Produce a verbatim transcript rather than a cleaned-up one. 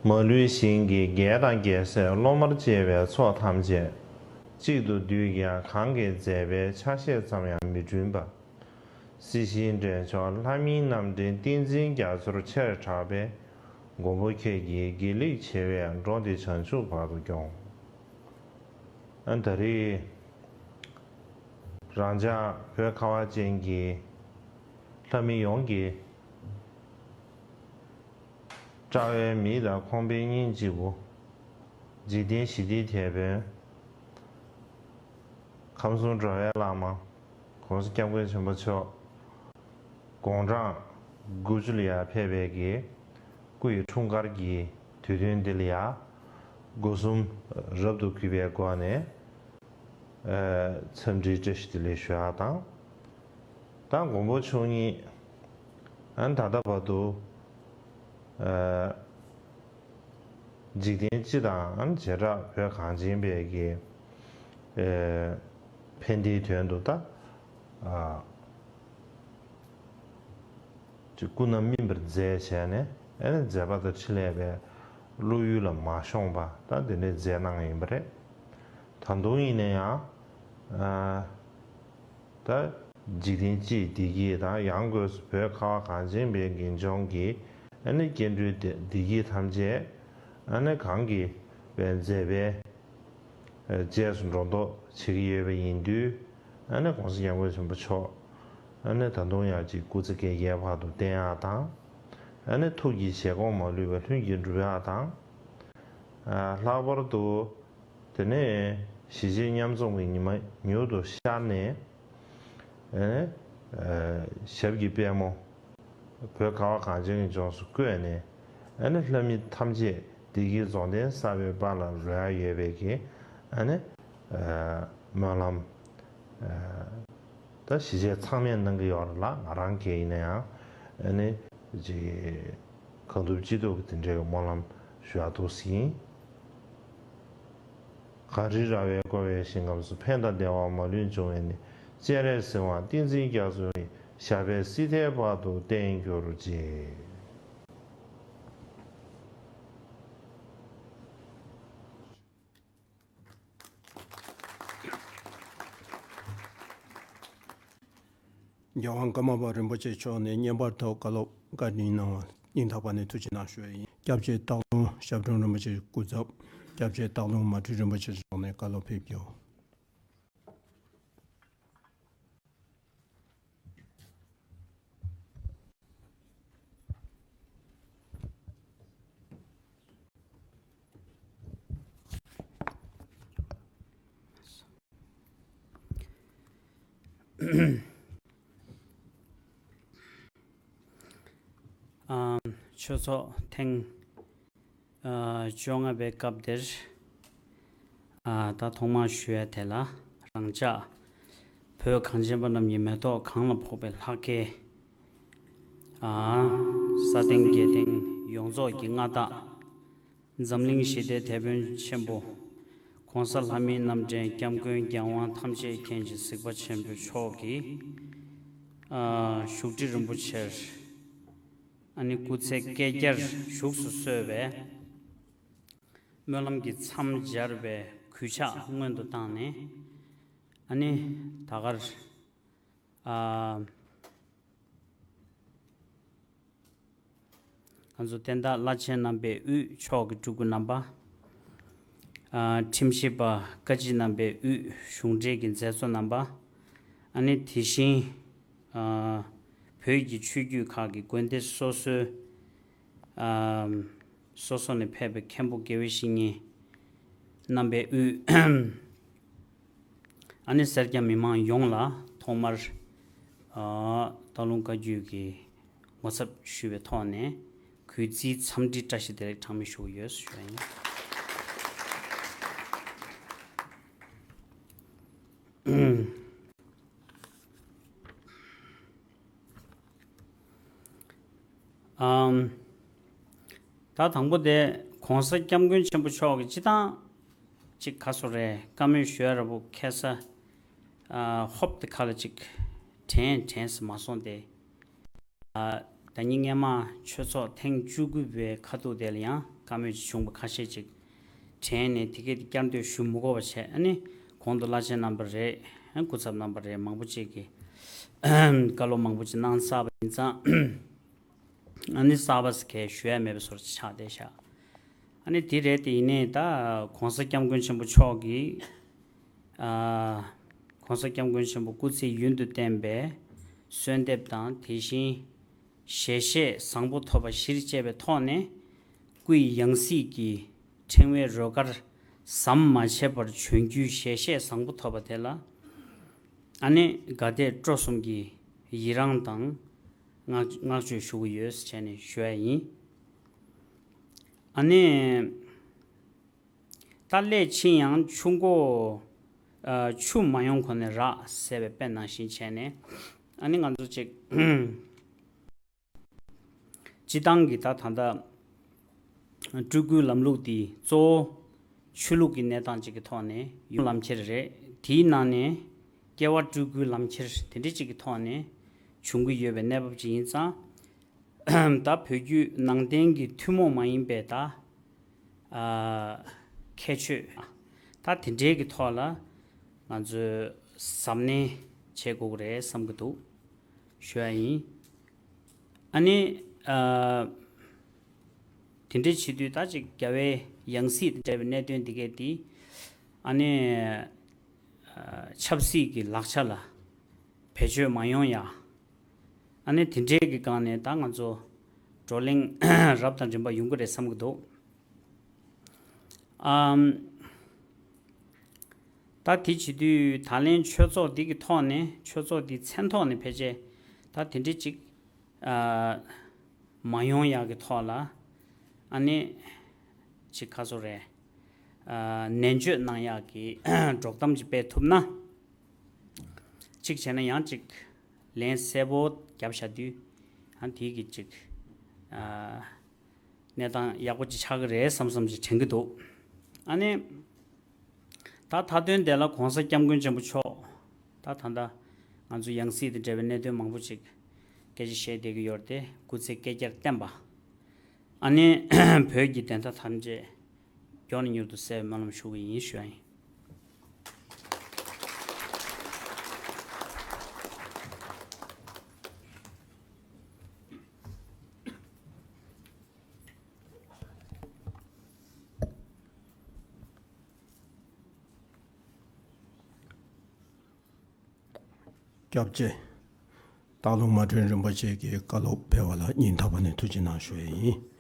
མ་ལུས་ཞིང་གི་རྒྱལ་དང་རྒྱལ་སྲས་སློབ་མར་བཅས་པའི་ཚོགས་ཐམས་ཅད་གཅིག་ཏུ་བསྡུས་ཀྱང་གང་གི་མཛད་པའི་ཆ་ཤས་ཙམ་ཡང་མི་བསྐྲུན་པ། སྲིད་ཞིའི་འདྲེན་མཆོག་ལྷ་མིའི་རྣམ་འདྲེན་བསྟན་འཛིན་རྒྱ་མཚོར་ཆེར་གྲགས་པའི་མགོན་པོ་ཁྱེད་ཀྱིས་དགེ་ལེགས་བྱེ་བས་འགྲོ་འདི་བྱང་ཆུབ་བར་དུ་སྐྱོང་། ཨ་ད་རེས་རང་ཅག་བོད་ཁ་བ་ཅན་གྱི་ལྷ་མི་ཡོངས་ཀྱི་དཔྲལ་བའི་མིག་དང་ཁོང་པའི་སྙིང་གཅིག་པུ། འཇིག་རྟེན་ཞི་བདེའི་དེད་དཔོན། ཁམས་གསུམ་འགྲོ་བའི་བླ་མ། ༸གོང་ས་༸སྐྱབས་མགོན་ཆེན་པོ་མཆོག་དགུང་གྲངས་དགུ་བཅུ་ལ་ཡར་ཕེབས་པའི་གི་སྐུ་ཡི་འཁྲུངས་སྐར་གྱི་དུས་སྟོན་འདི་ལ་ཡ་སྒོ་གསུམ་རབ་ཏུ་གུས་པའི་སྒོ་ནས་ཨ་འཚམས་འདྲིའི་བཀྲ་ཤིས་བདེ་ལེགས་ཞུ་ཡག་དང་། ད་མགོན་པོ་མཆོག་ཉིད་ཨ་ད་ལྟ་བར་དུ་ཨ་འཇིག་རྟེན་སྤྱི་དང་བྱེ་བྲག་བོད་གངས་ཅན་པའི་གི་ཨ་ཕན་བདེའི་དོན་དུ་ད་ཨ་ཅིག་སྐུ་ན་སྨིན་པར་མཛད་བྱས་ནས་ཨ་ནི་མཛད་པ་དང་འཕྲིན་ལས་པའི་བློ་ཡུལ་ལ་མ་ཤོང་པ་ད་དེ་འདྲའི་མཛད་གནང་ཡིན་པ་རེད། ད་དུང་ཡིན་ན་ཡང་ཨ་ད་འཇིག་རྟེན་སྤྱིའི་བདེ་སྐྱིད་དང་ཡང་སྒོས་སུ་བོད་ཁ་བ་གངས་ཅན་པའི་དགེ་སྦྱོང་གི་ཨ་ནི་སྐྱེ་འགྲོའི་བདེ་བདེ་སྐྱིད་ཐམས་ཅད་ཨ་ནི་གང་གིས་པའི་མཛད་པའི་རྗེས་སུ་འགྲོ་མདོག་བྱེད་ཀྱི་ཡོད་པ་ཡིན་དུས་ཨ་ནི་༸གོང་ས་༸སྐྱབས་མགོན་ཆེན་པོ་མཆོག་ཨ་ནི་ད་དུང་ཡང་ཅིག་སྐུ་ཚེ་བསྐལ་བརྒྱའི་བར་དུ་བརྟན་ཡག་དང་། ཨ་ནི་ཐུགས་ཀྱི་བཞེད་དགོངས་མ་ལུས་པ་ལྷུན་གྱིས་འགྲུབ་ཡག་དང་། ཨ་ལྷག་པར་དུ་དེ་ནས་གཞིས་བྱེས་མཉམ་འཛོམས་ཀྱི་ཉི་མ་མྱུར་དུ་ཤར་ནས་ཨ་ནི་ཨ་ཞབས་ཀྱི་པད་མོ་བོད་ཁ་བ་གངས་ཅན་གྱི་ལྗོངས་སུ་བཀོད་ནས་ཨ་ནི་ལྷ་མི་ཐམས་ཅད་བདེ་སྐྱིད་རྫོགས་ལྡན་གསར་པའི་དཔལ་ལ་རོལ་ཡག་ཡོད་པའི་གི་ཨ་ནི་ཨ་སྨོན་ལམ་ཨ་ད་གཞིས་བྱེས་ཚང་མས་གནང་གི་ཡོད་རེད་ལ། ང་རང་གིས་ཡིན་ན་ཡང་ཨ་ནི་ཅིག་གང་ཐུབ་ཅི་ཐུབ་ཀྱིས་དེ་འདྲའི་སྨོན་ལམ་ཞུ་ཡག་འདུག་ཟིན། གངས་རི་ར་བས་བསྐོར་བའི་ཞིང་ཁམས་སུ། ཕན་དང་བདེ་བ་མ་ལུས་འབྱུང་བའི་གནས། སྤྱན་རས་གཟིགས་དབང་བསྟན་འཛིན་རྒྱ་མཚོ་ཡི། ཞབས་པད་སྲིད་མཐའི་བར་དུ་བརྟན་གྱུར་ཅིག། རྒྱལ་དབང་ཀརྨ་པ་རིན་པོ་ཆེ་མཆོག་ནས་བརྙན་པར་ཐོག་བཀའ་སློབ་བཀའ་དྲིན་གནང་བར་སྙིང་ཐག་པ་ནས་ཐུགས་རྗེ་གནང་ཞུ་བ་ཡིན། སྐྱབས་རྗེ་སྟག་ལུང་ཞབས་དྲུང་རིན་པོ་ཆེ་སྐུ་ཚབ། སྐྱབས་རྗེ་སྟག་ལུང་མ་སྤྲུལ་རིན་པོ་ཆེ་མཆོག་ནས་བཀའ་སློབ་ཕེབས་རྒྱུ། ཨམ། ཆོས་ཚོགས་ཐེངས་ཨ་བཅོ་ལྔ་པའི་སྐབས་དེར་ཨ་ད་ཐོག་མར་ཞུ་ཡ་དེ་ལ། རང་ཅག་བོད་གངས་ཅན་པ་རྣམས་ཀྱི་མེ་ཏོག་གང་ལ་ཕོག་པའི་ལྷ་སྐལ། ཨ་ས་སྟེང་རྒྱལ་བསྟན་ཡོངས་རྫོགས་ཀྱི་མངའ་བདག་འཛམ་གླིང་ཞི་བདེའི་དེད་དཔོན་ཆེན་པོ་༸གོང་ས་ལྷ་མིའི་རྣམ་འདྲེན་སྐྱབས་མགོན་རྒྱལ་དབང་ཐམས་ཅད་མཁྱེན་ཅིང་གཟིགས་པ་ཆེན་པོ་མཆོག་གི་ཨ་བཞུགས་ཁྲི་རིན་པོ་ཆེར་ཨ་ནི་སྐུ་ཚེ་བསྐལ་བརྒྱར་བཞུགས་སུ་གསོལ་བའི་སྨོན་ལམ་གྱི་མཚམས་སྦྱར་བའི་གུས་ཕྱག་སྔོན་དུ་བཏང་ནས་ཨ་ནི་ད་གར་ཨ་ང་ཚོ་བསྟན་བདག་བླ་ཆེན་རྣམ་པའི་དབུས་མཆོག་གི་སྤྲུལ་སྐུ་རྣམ་པ། ཨ་ཁྲིམས་ཞིབ་པ་བཀའ་སྤྱི་རྣམ་པའི་དབུས་གཞུང་འབྲེལ་གྱི་མཛད་གཙོ་རྣམ་པ། ཨ་ནི་དེ་བཞིན་ཨ་བོད་ཀྱི་ཆོས་བརྒྱུད་ཁག་གི་དགོན་སྡེ་སོ་སོའི་ཨ་སོ་སོ་ནས་ཕེབས་པའི་མཁན་པོ་དགེ་བའི་བཤེས་གཉེན་རྣམ་པའི་དབུས། ཨ་ནི་སེར་སྐྱ་མི་མང་ཡོངས་ལ་ཐོག་མར་ཨ་སྟག་ལུང་བཀའ་བརྒྱུད་ཀྱི་ངོ་ཚབ་ཞུས་པའི་ཐོག་ནས་གུས་བརྩིའི་འཚམས་འདྲི་བཀྲ་ཤིས་བདེ་ལེགས་གྲངས་མེད་ཞུ་གི་ཡོད་ཞུ་ཡ་ཡིན། ཨམ། ད་དང་པོ་དེ་༸གོང་ས་༸སྐྱབས་མགོན་ཆེན་པོ་མཆོག་གི་སྤྱི་བཏང་གཅིག་ག་སོ་རེད། བཀའ་མོལ་ཞུ་ཡ་ར་བོ་ཁ་སང་ཨ་ཧོབ་དེ་ཁ་ལ་གཅིག་དྲན་དྲན་སེ་མ་སོང་སྟེ། ཨ་ ཟླ་ཉིན་སྔོན་མ་ཆོས་ཚོགས་ཐེངས་བཅུ་དགུ་པའི་ཁ་ཐུག་དེ་ལ་ཡང་བཀའ་མོལ་ཅིག་བྱུང་བ་ཁ་ཤས་ཅིག་དྲན་ནས་དེ་གས་དེ་བསྐྱར་ཟློས་ཞུ་མི་དགོས་པ་བྱས། ཨ་ནི་གོང་དུ་བླ་ཆེན་རྣམ་པ་རེད། ཨ་སྐུ་ཚབ་རྣམ་པ་རེད། མང་པོ་ཅིག་གིས་བཀའ་སློབ་མང་པོ་ཅིག་གནང་ཚར་བ་ཡིན་ཙང་། ཨ་ནི་གསར་པ་ཞིག་ཞུ་ཡ་མེད་པའི་བཟོ་འདྲ་ཅིག་ཆགས་བསྡད་ཤག་ཨ་ནི་དེ་རེད་དེ། ཡིན་ནའི་ད་༸གོང་ས་༸སྐྱབས་མགོན་ཆེན་པོ་མཆོག་གིས་ཨ་༸གོང་ས་༸སྐྱབས་མགོན་ཆེན་པོ་སྐུ་ཚེ་ཡུན་དུ་བརྟན་པའི་གསོལ་འདེབས་དང་། དེ་བཞིན་ཞལ་བཞེས་བཟང་པོ་ཐོབ་པ་གཞིར་བཅས་པའི་ཐོག་ནས། སྐུ་ཡི་ཡང་སྲིད་ཀྱི་ཕྲེང་བའི་རོལ་གར་ཟམ་མ་ཆད་པར་བྱོན་རྒྱུའི་ཞལ་བཞེས་བཟང་པོ་ཐོབ་པ་དེ་ལ། ཨ་ནི་དགའ་དད་སྤྲོ་གསུམ་གྱི་ཡི་རངས་དང་བསྔགས་བསྔགས་བརྗོད་ཞུ་གི་ཡོད་ཟེར་བྱས་ནས་ཞུ་ཡ་ཡིན། ཨ་ནི། ད་སླད་ཕྱིན་ཡང་ཆུ་མགོ། ཨ་ཆུ་མ་ཡོང་གོང་ནས་རག་ཟེར་བའི་དཔེ་ནང་བཞིན་བྱས་ནས། ཨ་ནི་ང་ཚོ་ཅིག་སྤྱི་བཏང་གི་ད་ད་ལྟ་སྤྲུལ་སྐུའི་ལམ་ལུགས་འདི་གཙོ་བོ་ཆོས་ལུགས་ཀྱི་གནས་སྟངས་ཅིག་གི་ཐོག་ནས་ཡོང་ལམ་ཁྱེར་རེད། དེའི་ནང་ནས་སྐྱེ་བ་སྤྲུལ་སྐུའི་ལམ་ཁྱེར་དེ་འདྲ་ཅིག་གི་ཐོག་ནས་བྱུང་གི་ཡོད་པའི་གནས་བབ་ཅིག་ཡིན་ཙང་། ད་བོད་བརྒྱུད་ནང་བསྟན་གྱི་ཐུན་མོང་མ་ཡིན་པའི་ད་ཨ་ཁྱད་ཆོས་ད་དེ་འདྲའི་གི་ཐོག་ལ་ང་ཚོས་གཟབ་ནན་བྱེད་དགོས་ཀྱི་རེད་བསམ་གྱི་འདུག་ཞུ་ཡ་ཡིན། ཨ་ནི་ཨ་དེ་འདྲའི་བྱེད་དུས་ད་ཅིག་རྒྱལ་བའི་ཡང་སྲིད་དང་འབྲེལ་བའི་གནད་དོན་འདི་གས་འདི་ཨ་ནི་ཨ་ཆབ་སྲིད་ཀྱི་ལག་ཆ་ལ་བེད་སྤྱོད་མ་ཡོང་ཡ། ཨ་ནི་དེ་འདྲའི་གི་སྒང་ནས་ད་ང་ཚོ་བགྲོ་གླེང་རབ་དང་རིམ་པ་ཡོང་གི་རེད་བསམ་གྱི་འདུག་ཨམ། ད་དེ་བྱེད་དུས་ད་ལན་ཆོས་ཚོགས་འདི་གི་ཐོག་ནས། ཆོས་ཚོགས་འདི་མཚན་ཐོག་ནས་ཕལ་ཆེར་ད་དེ་འདྲའི་ཅིག་ཨ་མ་ཡོང་ཡག་གི་ཐོག་ལ། ཨ་ནི་ཅིག་ག་ཚོད་རེད། ཨ་ནན་བརྗོད་གནང་ཡག་གི་གྲོགས་གཏམ་ཅིག་སྤེལ་ཐུབ་ན། གཅིག་བྱས་ན་ཡང་གཅིག་ལན་གསལ་པོ་བརྒྱབ་བཞག་དུས། ཨ་དེ་གི་གཅིག་ཨ་གནས་སྟངས་ཡག་པོ་ཅིག་ཆགས་ཀྱི་རེད་བསམ་བསམ་ཅིག་དྲན་གྱི་འདུག་ཨ་ནི་ད་མཐའ་དོན་དེ་ལ་༸གོང་ས་༸སྐྱབས་མགོན་ཆེན་པོ་མཆོག་ད་ད་ལྟ་ང་ཚོ་ཡང་སྲིད་དང་འབྲེལ་བའི་གནད་དོན་མང་པོ་ཅིག་སྐད་ཆ་བཤད་བསྡད་ཀྱི་ཡོད་རེད་དེ། སྐུ་ཚེ་བསྐལ་བརྒྱར་བརྟན་པ། ཨ་ནི་བོད་ཀྱི་བདེན་མཐའ་ཐམས་ཅད་མགྱོགས་ནས་མྱུར་དུ་གསལ་བའི་སྨོན་ལམ་ཞུ་གི་ཡིན་ཞུ་ཡ་ཡིན། སྐྱབས་རྗེ་སྟག་ལུང་མ་སྒྲོན་རིན་པོ་ཆེ་གིས་བཀའ་སློབ་སྤེལ་བ་ལ་སྙིང་ཐག་པ་ནས་ཐུགས་རྗེ་གནང་ཞུ་ཡས་ཡིན།